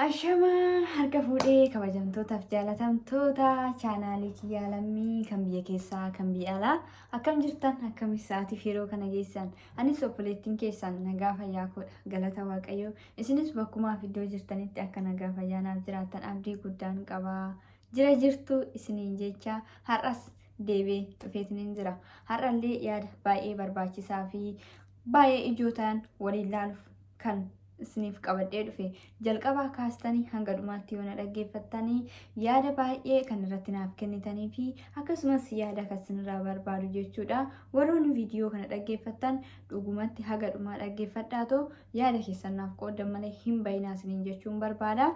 Ashamaa harka fuudhee kabajamtootaaf jaalatamtoota chaanaalii kiyyaa lammii kan biyya keessaa kan biyya alaa akkam jirtan, akkamis sa'aatiif yeroo kana geessan? Anis obboleettiin keessan nagaa fayyaa koodha, galata Waaqayyoo. Isinis bakkumaaf iddoo jirtanitti akka nagaa fayyaa naaf jiraattan abdii guddaan qabaa. Jira jirtu isiniin jecha har'as deebi'ee dhufeetiniin jira. Har'allee yaada baay'ee barbaachisaa fi baay'ee ijoo ta'an waliin laaluuf kan isiniif qabadhee dhufe. Jalqabaa kaastanii hanga dhumaatti yoo na dhaggeeffattanii yaada baay'ee kan irratti naaf kennitanii fi akkasumas yaada kan isinirraa barbaadu jechuudha. Warroonni viidiyoo kana dhaggeeffattan dhugumatti haga dhumaa dhaggeeffadhaatoo yaada keessan naaf qooddan malee hin bayinaa isiniin jechuun barbaada.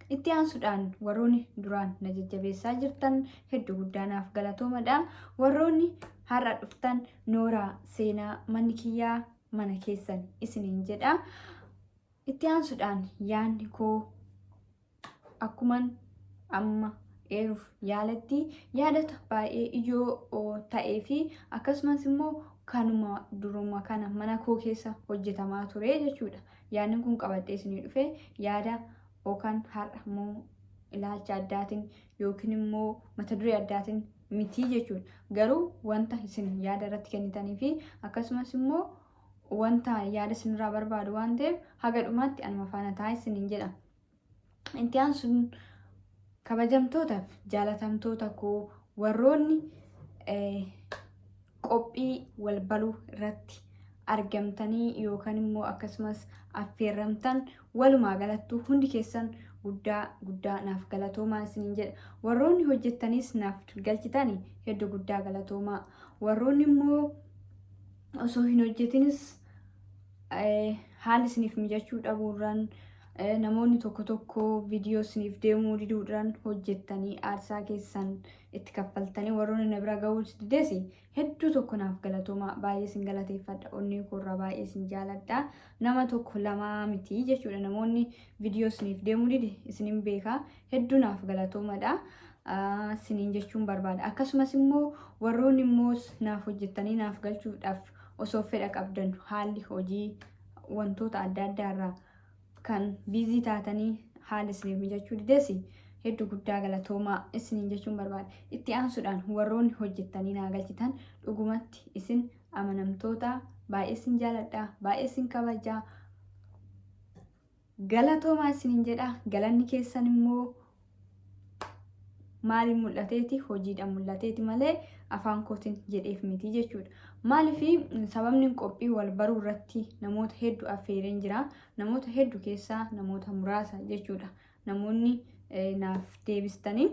Itti aansuudhaan warroonni duraan na jajjabeessaa jirtan hedduu guddaa naaf galatoomadha. Warroonni har'a dhuftan nooraa seenaa, manni kiyyaa mana keessan isiniin jedha. Itti aansuudhaan yaadni koo akkuman amma eeruuf yaaletti yaadota baay'ee ijoo ta'ee fi akkasumas immoo kanuma duruma kana mana koo keessa hojjetamaa ture jechuudha. Yaadni kun qabadhee isinii dhufe yaada yookaan har'a immoo ilaalcha addaatiin yookiin immoo mata duree addaatiin mitii jechuudha. Garuu wanta isin yaada irratti kennitanii fi akkasumas immoo wanta yaada isinirraa barbaadu waan ta'eef haga dhumaatti anuma faana ta'a isiniin jedha. Itti aansuun kabajamtootaaf jaalatamtoota koo warroonni qophii wal baruu irratti argamtanii yookaan immoo akkasumas affeerramtan, walumaa galattuu hundi keessan guddaa guddaa naaf galatoomaa isiniin jedha. Warroonni hojjettaniis naaf galchitani hedduu guddaa galatoomaa. Warroonni immoo osoo hin hojjetinis haalli isiniif mijachuu dhabuurraan, namoonni tokko tokko viidiyoo isiniif deemuu diduudhaan hojjettanii aarsaa keessan itti kaffaltanii warroonni na bira ga'uu dides hedduu tokko naaf galatoomaa. Baay'ee isin galateeffadha, onnee koorraa baay'ee isin jaaladha. Nama tokko lamaa miti jechuudha, namoonni viidiyoo isiniif deemuu dide isinin beekaa, hedduu naaf galatoomadha isiniin jechuun barbaada. Akkasumas immoo warroonni immoo naaf hojjettanii naaf galchuudhaaf osoo fedha qabdan haalli hojii wantoota adda addaa irraa kan busy taatanii haalli isiniif mijachuu dides hedduu guddaa galatoomaa isiniin jechuun barbaada. Itti aansuudhaan warroonni hojjettanii naa galchitan dhugumatti isin amanamtoota, baay'ee isin jaaladha, baay'ee isin kabajaa. Galatoomaa isiniin jedha. Galanni keessan immoo maaliin mul'ateeti? Hojiidhaan mul'ateeti malee afaan kootiin jedheef miti jechuudha. Maaliif sababni qophii wal baruu irratti namoota hedduu affeereen jira. Namoota hedduu keessaa namoota muraasa jechuudha. Namoonni naaf deebistanii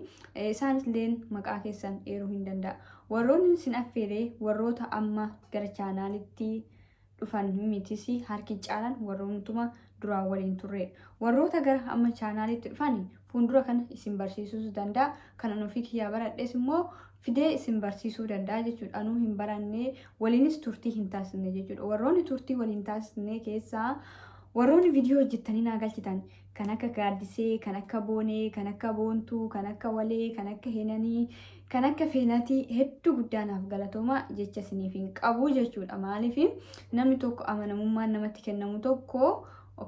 isaanis illee maqaa keessan eeruu hin danda'a. Warroonni isin affeeree warroota amma gara chaanaalitti dhufan mitis, harki caalan warrootuma duraan waliin turredha. Warroota gara amma chaanaalitti dhufan fuuldura kana isin barsiisuus danda'a. Kanan ofii kiyyaa baradhes immoo fidee isin barsiisuu danda'a jechuudha. Anuu hin barannee waliinis turtii hin taasisne jechuudha. Warroonni turtii waliin taasisne keessaa warroonni viidiyoo hojjettanii naa galchitan kan akka Gaaddisee, kan akka Boonee, kan akka Boontuu, kan akka Walee, kan akka Heenanii, kan akka Feenatii hedduu guddaa naaf galatoomaa, jecha isiniif hin qabu jechuudha. Maaliif namni tokko amanamummaan namatti kennamu tokko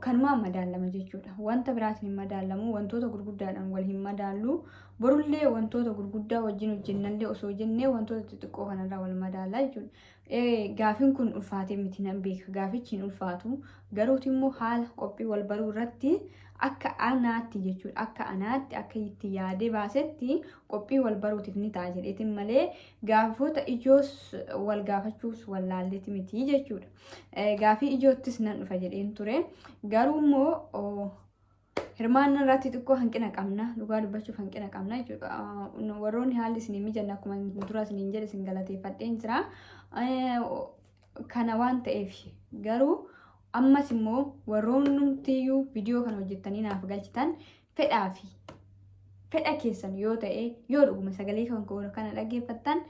kanumaan madaalama jechuudha. Wanta biraatiin hin madaalamu, wantoota gurguddaadhaan wal hin madaallu. Borullee wantoota gurguddaa wajjin hojjennallee osoo jennee wantoota xixiqqoo kanarraa wal madaala jechuudha. Gaafiin kun ulfaatee miti, nan beeka. Gaafichi hin ulfaatu. Garuuti immoo haala qophii wal baruu irratti akka anaatti jechuudha. Akka anaatti, akka itti yaadee baasetti qophii wal baruutiif ni ta'a jedheetiin malee gaafota ijoos wal gaafachuus wallaalleeti miti jechuudha. Gaafii ijoottis nan dhufa jedheen ture. Garuu immoo hirmaannaa irratti xiqqoo hanqina qabna. Dhugaa dubbachuuf hanqina qabna jechuudha. Warroonni haalli isinii mijanne akkuma dura isiniin jedhe isin galateeffadheen jira. Kana waan ta'eef garuu ammas immoo warroonnumtiyyuu viidiyoo kana hojjettanii naaf galchitan fedhaa fi fedha keessan yoo ta'e, yoo dhuguma sagalee kan koo kana dhaggeeffattan,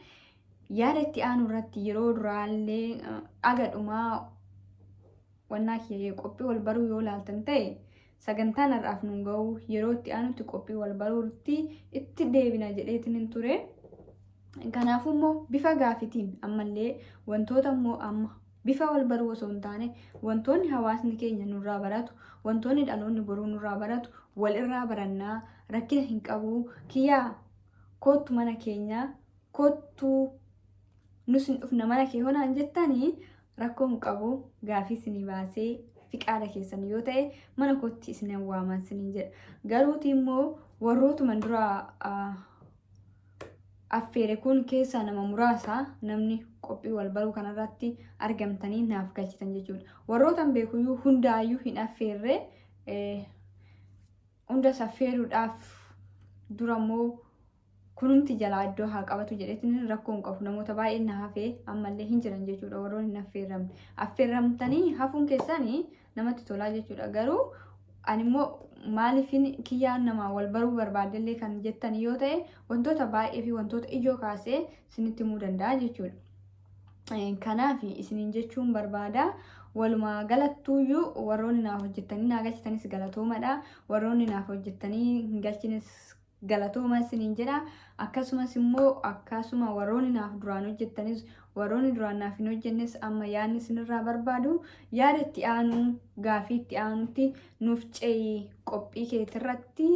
yaada itti aanu irratti yeroo duraallee dhaga dhumaa wannaa kiyya qophii wal baruu yoo laaltan ta'e, sagantaan har'aaf nun ga'u, yeroo itti aanutti qophii wal baruutti itti deebina jedheetiin hin ture. Kanaafuu immoo bifa gaafitiin ammallee wantoota immoo amma Bifa wal baruu osoo hin taane wantoonni hawaasni keenya nurraa baratu, wantoonni dhaloonni boruu nurraa baratu wal irraa barannaa rakkina hin qabu. Kiyyaa koottu mana keenya koottu nus hin dhufna mana kee honaan jettanii rakkoo hin qabu gaafii isinii baasee fiqaada keessan yoo ta'e mana kootti isin waaman isiniin jedha. Garuuti immoo warrootuman dura affeere kun keessaa nama muraasa namni qophii wal baruu kanarratti argamtanii naaf galchitan jechuudha. Warrootan beekuyyuu hundaayyuu hin affeerre hundas affeeruudhaaf dura immoo kunumti jalaa iddoo haa qabatu jedheetiin rakkoo hin qabu. Namoota baay'een na hafee ammallee hin jiran jechuudha warroonni hin affeerramne. Affeerramtanii hafuun keessanii namatti tolaa jechuudha. Garuu ani immoo maaliifin kiyyaan namaa wal baruu barbaadellee kan jettan yoo ta'e wantoota baay'ee fi wantoota ijoo kaasee isinitti himuu danda'a jechuudha. Kanaaf isiniin jechuun barbaada. Walumaa galattuuyyuu warroonni naaf hojjettanii naa galchitanis galatoomadha. Warroonni naaf hojjettanii hin galchines galatooma isiniin jedha. Akkasumas immoo akkasuma warroonni naaf duraan hojjettanis warroonni duraan naaf hin hojjennes amma yaadni isinirraa barbaadu yaada itti aanu gaafii itti aanutti nuuf ce'i qophii keetirratti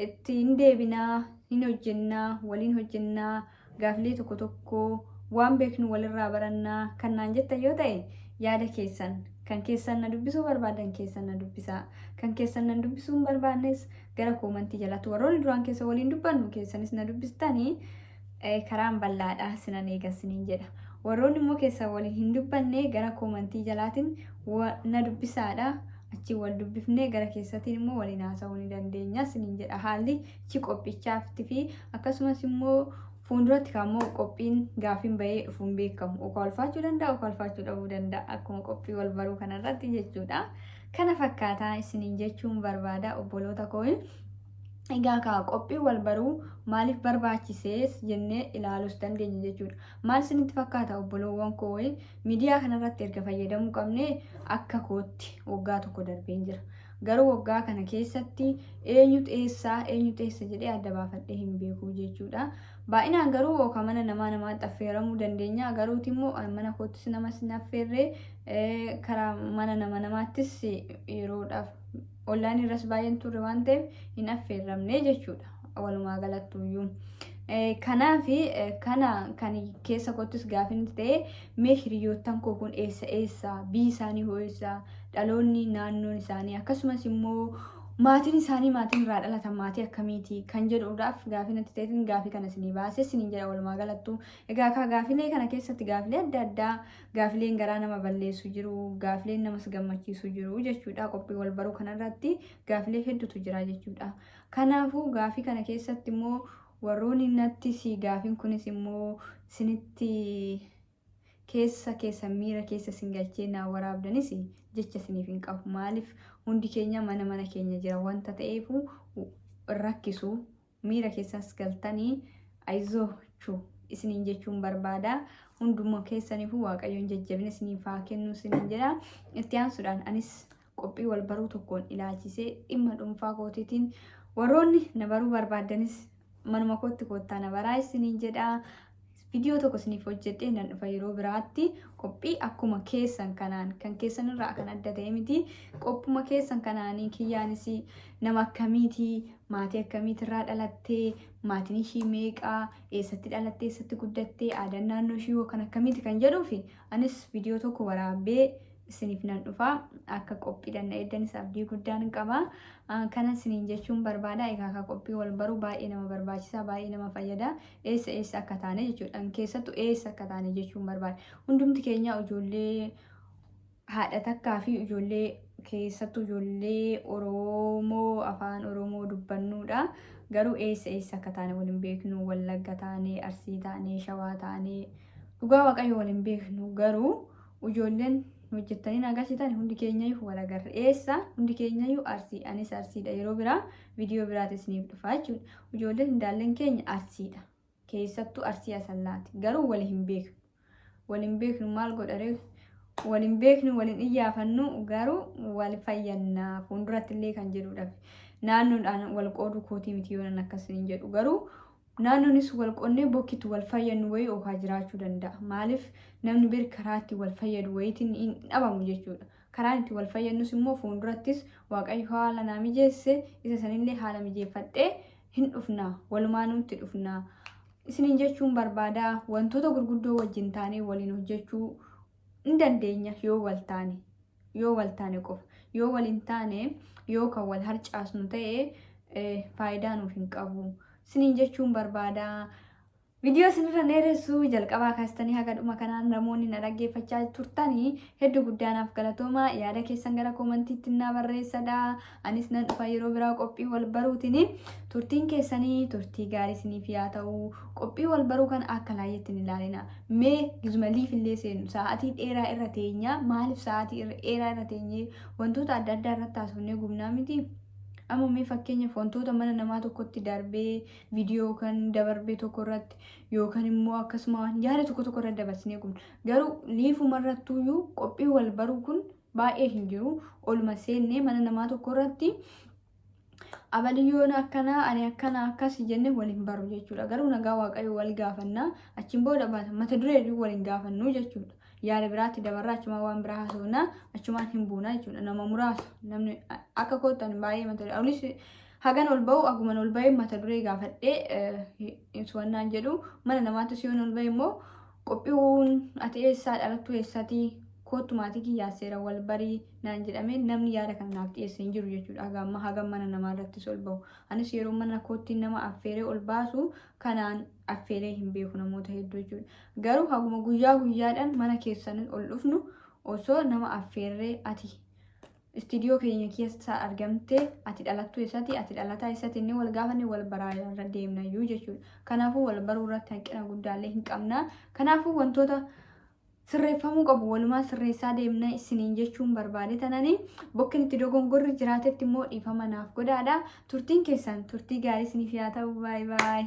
ittiin deebinaa hin hojjennaa waliin hojjennaa gaafilee tokko tokko waan beeknu walirraa barannaa kan naan jettan yoo ta'e yaada keessan kan keessan na dubbisuu barbaadan keessan na dubbisaa kan keessan na dubbisuu hin barbaannes gara koomantii jalatti warroonni duraan keessa waliin dubbannu keessanis na dubbistanii karaan bal'aadha sinan eega siniin jedha. Warroonni immoo keessa waliin hin dubbanne gara koomantii jalaatiin na dubbisaadha. Achi wal dubbifnee gara keessatiin immoo waliin haasa'uu ni dandeenya siniin jedha. Haalli chi qophichaafti fi akkasumas immoo fuulduratti kaammoo qophiin gaafiin bahee dhufuun beekamu. Okaa ulfaachuu danda'a, okaa ulfaachuu dhabuu danda'a. Akkuma qophii wal baruu kanarratti jechuudha. Kana fakkaataa isiniin jechuun barbaada obboloota koo. Egaa kaa qophii wal baruu maaliif barbaachisees jennee ilaaluus dandeenya jechuudha. Maal isinitti fakkaata obboloowwan koo miidiyaa kanarratti erga fayyadamuu qabnee akka kootti waggaa tokko darbeen jira. Garuu waggaa kana keessatti eenyutu eessaa eenyutu eessa jedhee adda baafadhee hin beeku jechuudha. Baay'inaan garuu yookaan mana namaa namaatti affeeramuu dandeenya. Garuuti immoo mana koottis namas hin affeerree karaa mana nama namaattis yeroodhaaf ollaan irras baay'een turre waan ta'eef hin affeerramne jechuudha. Walumaa galattuyyuu. Kanaaf kana kan keessa koottis gaafin ta'e mee hiriyoottan koo kun eessa eessa biyyi isaanii hoo eessa dhaloonni naannoon isaanii akkasumas immoo maatiin isaanii maatiin irraa dhalatan maatii akkamiiti kan jedhuudhaaf gaafii natti ta'eetiin gaafii kana isinii baase isiniin jedha walumaa galattu. Egaa kaa gaafilee kana keessatti gaafilee adda addaa gaafileen garaa nama balleessu jiru gaafileen namas gammachiisu jiru jechuudha. Qophii wal baruu kanarratti gaafilee hedduutu jira jechuudha. Kanaafuu gaafii kana keessatti immoo warroonni natti si gaafiin kunis immoo isinitti keessa keessa miira keessa isin galchee naa waraabdanis jecha isiniif hin qabu. Maaliif hundi keenya mana mana keenya jira wanta ta'eefu rakkisu miira keessas galtanii ayizoochu isiniin jechuun barbaada. Hunduma keessaniifuu Waaqayyoon jajjabina isiniif haa kennu isiniin jedha. Itti aansuudhaan anis qophii wal baruu tokkoon ilaalchisee dhimma dhuunfaa kootiitiin warroonni na baruu barbaaddanis manuma kootti koottaa na baraa isiniin jedha. Viidiyoo tokko isiniif hojjedhee nan dhufa yeroo biraatti qophii akkuma keessan kanaan kan keessan irraa kan adda ta'e miti qophuma keessan kanaanii kiyyaanis nama akkamiiti maatii akkamiitirraa dhalattee maatiin ishii meeqaa eessatti dhalattee eessatti guddattee aadaan naannoo ishii hoo kan akkamiiti kan jedhuufi anis viidiyoo tokko waraabee isiniif nan dhufa akka qophiidhaan na eeddanis abdii guddaan qaba. Kana isiniin jechuun barbaada. Egaa akka qophii wal baruu baay'ee nama barbaachisa baay'ee nama fayyada. Eessa eessa akka taane jechuudha. Keessattuu eessa akka taane jechuun barbaada. Hundumti keenya ijoollee haadha takkaa fi ijoollee keessattuu ijoollee Oromoo afaan Oromoo dubbannuudha. Garuu eessa eessa akka taane wal hin beeknu. Wallagga taane, Arsii taane, Shawaa taane dhugaa Waaqayyo wal hin beeknu. Garuu ijoolleen hojjettanii na agarsiisan hundi keenyayyuu wal agarra. Eessa hundi keenyayyuu Arsii anis Arsiidha yeroo biraa viidiyoo biraati isiniif dhufa jechuudha. Ijoolleen hindaalleen keenya Arsiidha. Keessattuu Arsii Asallaati. Garuu wal hin beeknu. Wal hin beeknu maal godharee wal hin beeknu wal hin iyyaafannu garuu wal fayyannaa fuulduratti illee kan jedhudha. Naannoodhaan wal qooduu kootii miti yoo nan akkasiin jedhu garuu Naannoonis wal qonnee bokkitti wal fayyadnu wayii okaa jiraachuu danda'a. Maaliif namni bir karaa itti wal fayyadu wayiitiin hin dhabamu jechuudha. Karaan itti wal fayyadnus immoo fuuldurattis Waaqayyo haala naa mijeesse isa sanillee haala mijeeffadhee hin dhufna. Walumaanuu itti dhufna. Isiniin jechuun barbaada, wantoota gurguddoo wajjin taanee waliin hojjechuu hin dandeenya yoo wal taane. Yoo wal taane qofa. Yoo wal hin taane, yoo kan wal harcaasnu ta'e, faayidaa nuuf hin qabu. Isiniin jechuun barbaada. Viidiyoo isinirra dheeressu, jalqabaa kaastanii haga dhuma kanaan namoonni na dhaggeeffachaa turtanii hedduu guddaa naaf galatooma. Yaada keessan gara koomantiitti naa barreessadha. Anis nan dhufa yeroo biraa qophii wal baruutiin. Turtiin keessanii turtii gaarii isiniif yaa ta'u. Qophii wal baruu kana akka laayyeetti hin ilaalina. Mee gizuma liif illee seenu sa'aatii dheeraa irra teenya. Maaliif sa'aatii dheeraa irra teenyee wantoota adda addaa irratti haasofnee gubnaa miti? Amma mee fakkeenyaaf wantoota mana namaa tokkotti darbee viidiyoo kan dabarbee tokko irratti yookaan immoo akkasuma yaada tokko tokko irratti dabarsinee gubna. Garuu liifuma irrattuyyuu qophii wal baruu kun baay'ee hin jiru. Oluma seennee mana namaa tokko irratti abaliyyoon akkanaa, ani akkana akkas jenne waliin baru jechuudha. Garuu nagaa Waaqayyo wal gaafannaa, achiin booda mata duree waliin gaafannu jechuudha. Yaada biraatti dabarraa, achumaan waan biraa haasofnaa, achumaan hin buunaa jechuudha. Nama muraasa namni akka koottan baay'ee mata duree olis hagan ol ba'u, akkuma ol ba'e mata duree gaafadhee suwannaan jedhu, mana namaattis yoon ol ba'e immoo qophiiwwan ati eessaa dhalattu, eessatii koottu, maatii kiyyaa seera wal barii naan jedhamee namni yaada kana naaf dhiyeesse hin jiru jechuudha. Haga amma haga mana namaa irrattis ol ba'u. Anis yeroo mana kootti nama affeeree ol baasu kanaan affeeree hin beeku namoota hedduu jechuudha. Garuu haguma guyyaa guyyaadhaan mana keessan ol dhufnu osoo nama affeerree, ati istiidiyoo keenya keessa argamte, ati dhalattuu eessatti, ati dhalataa eessatti inni wal gaafanne wal baraa irra deemnayyuu jechuudha. Kanaafuu wal baruu irratti hanqina guddaallee hin qabna. Kanaafuu wantoota sirreeffamuu qabu walumaa sirreessaa deemna isiniin jechuun barbaade tanani. Bokkin itti dogongorri jiraatetti immoo dhiifama naaf godhaadha. Turtiin keessan turtii gaarii isiniif yaa ta'u. Baay'ee baay'ee.